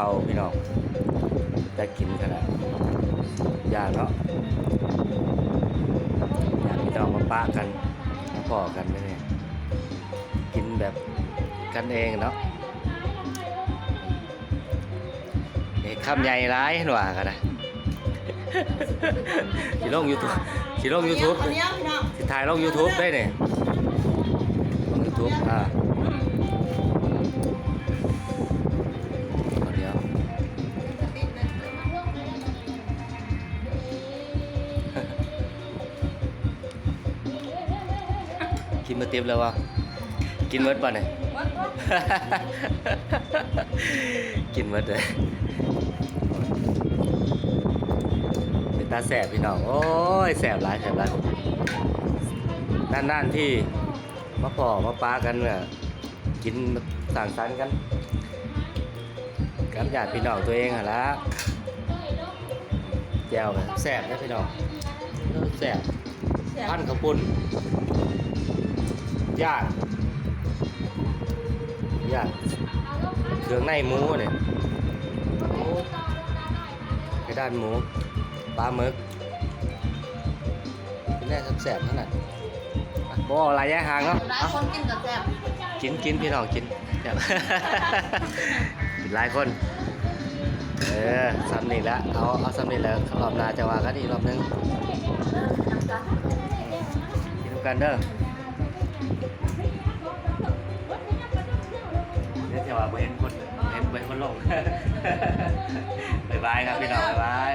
ເຂົ້າພີ່ນ້ອງ ແຕ່ກິນຂະໜາດ ຢ່າງເນາະ ຍາດພີ່ນ້ອງມາປະກັນ ມາພໍ້ກັນແບບນີ້ ກິນແບບກັນເອງເນາະ. ເຮັດຄຳໃຫຍ່ຫຼາຍ ເຫັນວ່າກໍໄດ້ ຊິລົງຢູທູບ ຊິລົງຢູທູບ ຂ້າວໜຽວ ພີ່ນ້ອງ ຊິຖ່າຍລົງຢູທູບໄດ້ນີ້ ລົງຢູທູບ ອ່າ ຂ້າວໜຽວ. ກິນມາເຕັມແລ້ວບໍ່? ກິນໝົດບໍ່ນີ້? ໝົດ ກິນໝົດເລີຍ ເປັນຕາແຊບພີ່ນ້ອງ ໂອ້ຍ ແຊບຫຼາຍ ແຊບຫຼາຍ ນານໆທີມາພໍ້ມາປະກັນ ກິນສັງສັນກັນ ກັບຍາດພີ່ນ້ອງຕົວເອງຫັ້ນລະ ແຈ່ວກໍແຊບເດ້ພີ່ນ້ອງ ເອີ ແຊບ ແຊບ ພັນເຂົ້າປຸ້ນ ຍ່າງ ຍ່າງ ເຄື່ອງໃນໝູນີ້ ໂອ້ ໄຂ່ດານໝູ ປາໝຶກ ກິນແນວແຊບໆທັງນັ້ນ ບໍ່ເວົ້າຫຼາຍຍາຍຫ່າງເນາະ ຫຼາຍຄົນກິນກໍແຊບ ກິນ ກິນພີ່ນ້ອງກິນ ແຊບ ກິນຫຼາຍຄົນ ເອີ ສ່ຳນີ້ລະ ເອົາ ເອົາສ່ຳນີ້ລະ ລອບໜ້າຈະວ່າກັນອີກລອບໜຶ່ງ ກິນນຳກັນເດີ ດຽວຊິວ່າບໍ່ເຫັນຄົນ ເຫັນ ບໍ່ເຫັນຄົນລົງ ບາຍບາຍຄັບພີ່ນ້ອງ ບາຍບາຍ.